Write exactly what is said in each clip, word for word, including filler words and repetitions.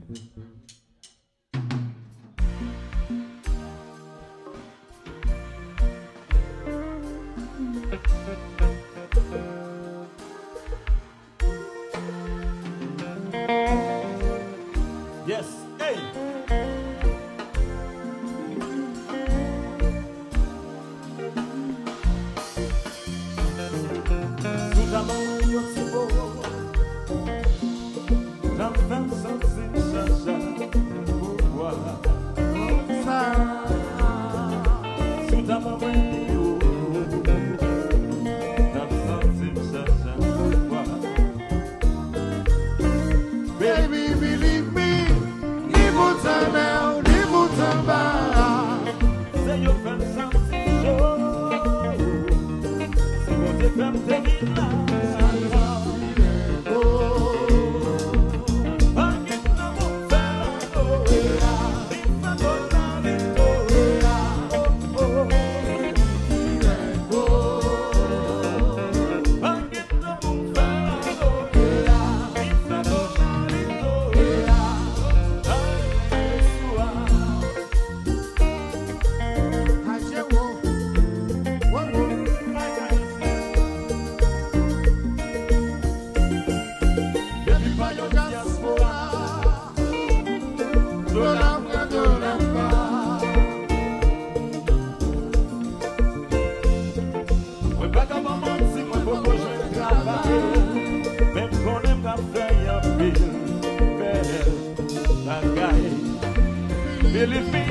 Yes, hey! Si w ta ban mwen yon ti mo, t ap fè m santi m chanje pouvwa. Konsa, si w ta ban mwen nimewo, t ap santi m chanje pouvwa. Baby, believe me, ni bout anlè, ni bout anba. Se yo fè m santi cho. Si Bondye fè m te vin la. Pa gen nan mond sa. Depi pa yon dyaspora, dola pran dola pa. Mwen pa ka ba w manti, mwen poko jwenn travay, men m konnen m ka fè anpil bèl bagay. Believe me,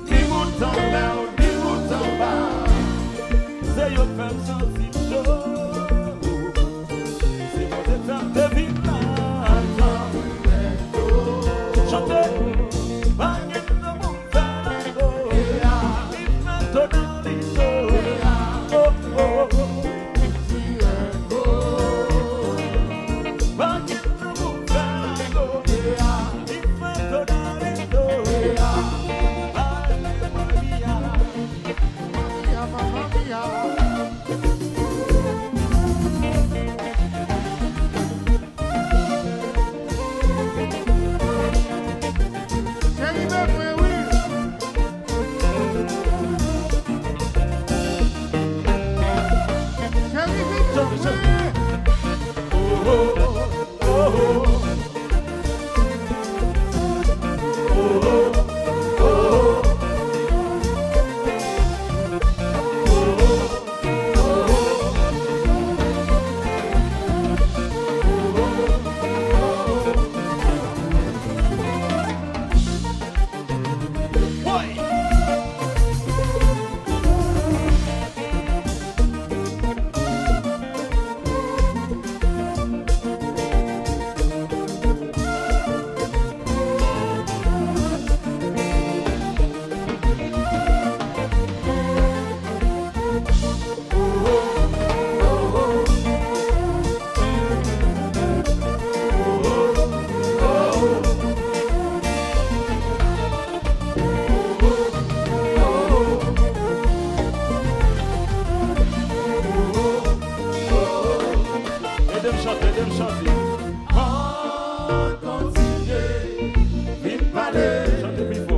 ni bout anlè, ni bout anba. Se yo k fè m santi m cho. Si Bondye fè m te vin la, chante. Pa gen nan mond sa. Li fè tonalite. Oh, oh, oh. Pa gen nan mond sa. Li fè tonalite. Alelouya. Cheri, vin mwen, wi. Cheri, vin mwen, wi. Ede m chante, ede m chante. Ann kontinye, vin pale. Chante pi fò.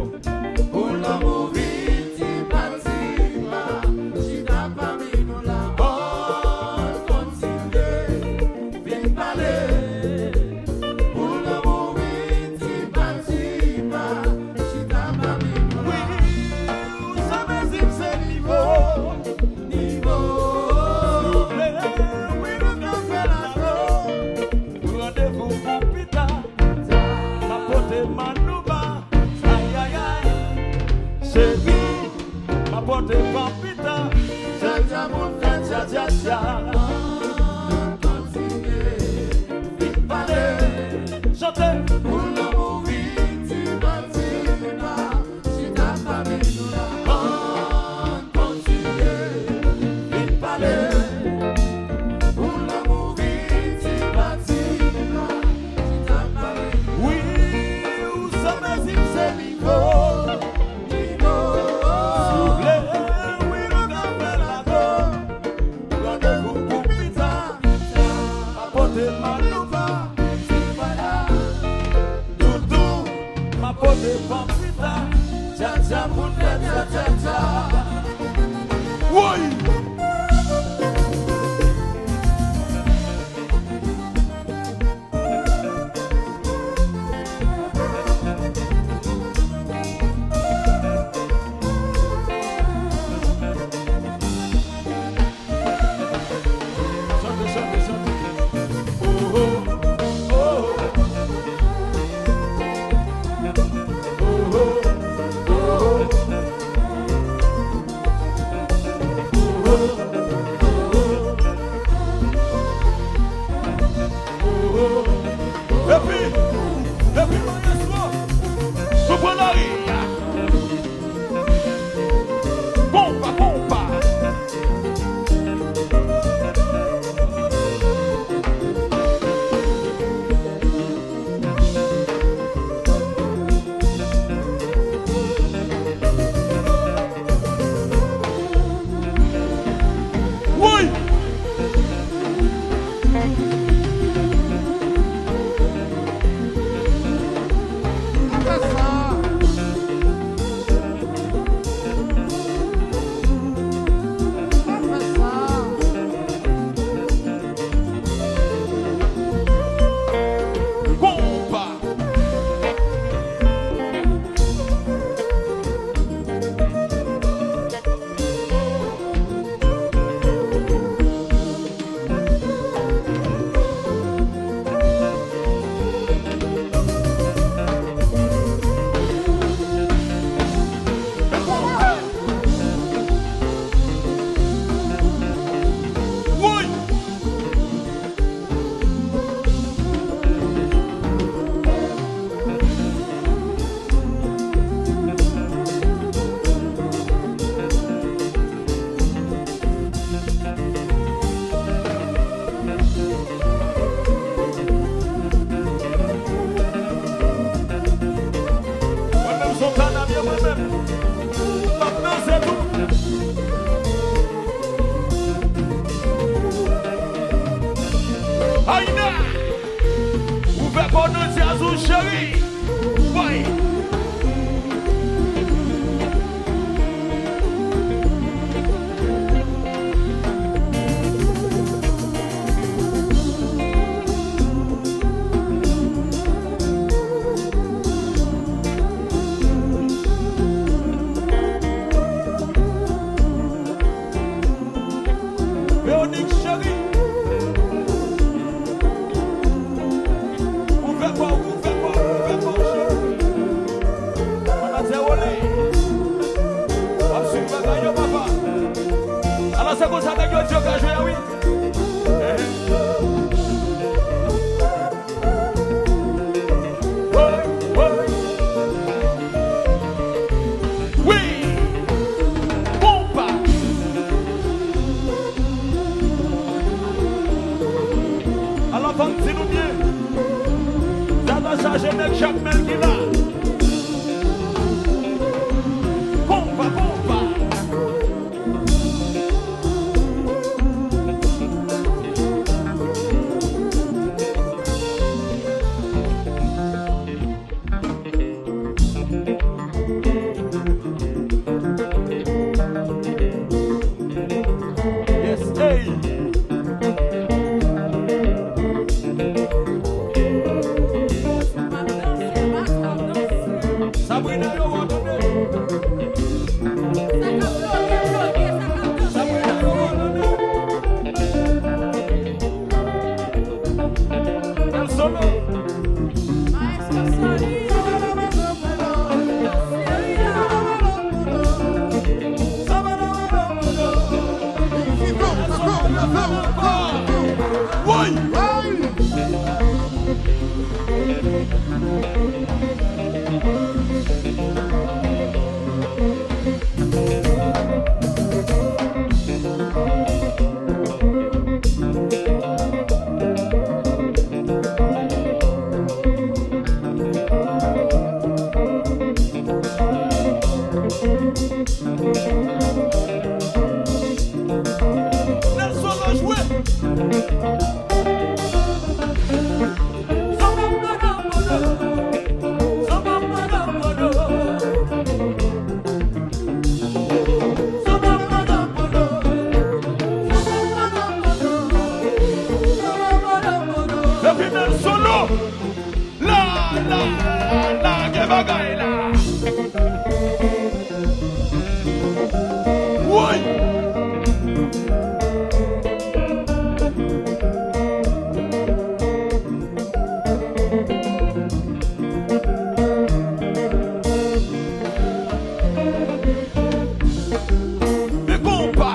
Pou lanmou vin ti pa ti pa, chita pami nou la. Ann kontinye, vin pale. Pou lanmou vin ti pa ti pa, chita pami nou la. Wi, ou sa bezwen se nivo, nivo. Si w vle, wi, nou ka fè lago. Randevou pou pita. M ap pote manouba. Ay, ay, ay. Cheri, m ap pote pampita. Tya, tya, moun fè tya, tya, tya. Kontinye, vin pale. Chante. Pou lanmou vin ti pa ti pa. Chita pami nou la. Ann kontinye, vin pale. Pou lanmou vin ti pa ti pa. Chita pami nou. Wi, ou sa bezwen se nivo, nivo. Si w vle, wi, nou ka fè lago. Randevou pou pita. Apote manouba, ti faya. Doudou. Epa pita, dja dja pou n fè dja dja dja. Woy! Chante, chante, chante. Oh, oh, oh. Oh, oh, oh, oh. Epi, epi, nou pran lari a. Konpa, konpa. Woy! Pa fè sa. Pa fè sa. Konpa. Woy! Mwen menm se yon kanal ye mwen menm. M ap danse tou. Ayda! Ouvè kò w nan djaz ou cheri. Woy! Véronique cheri. Ouvè kò w, ouvè kò w, ouvè kò w cheri. Manager Rolly. W ap swiv bagay yo papa. Alò se konsa nèg yo di yo ka jwe a wi. Wi! Konpa! Alò, fò m di nou byen. Dada chaje nèg Jakmèl ki la. Konpa, konpa! Yes, hey! Sabrina, yo, w ap tande. Sabrina, yo, w ap tande. Bèl solo. Maestro Sony. Woy! Nelson Lanjwe. La, la, la, lage bagay la. Woy! Men konpa!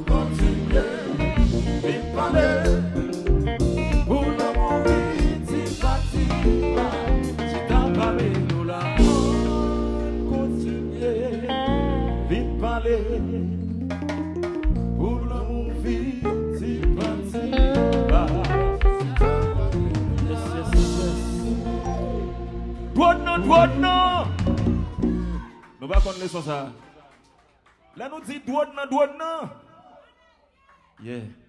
Kontinye, vin pale. Pou lanmou vin ti pa ti pa, chita pale nou la. Kontinye, vin pale. Pou lanmou vin ti pa ti pa. Yes, yes, yes, yes. Dwòt nan, dwòt nan. Nou pa konn leson sa. Lè nou di dwòt nan, dwòt nan. Yeah.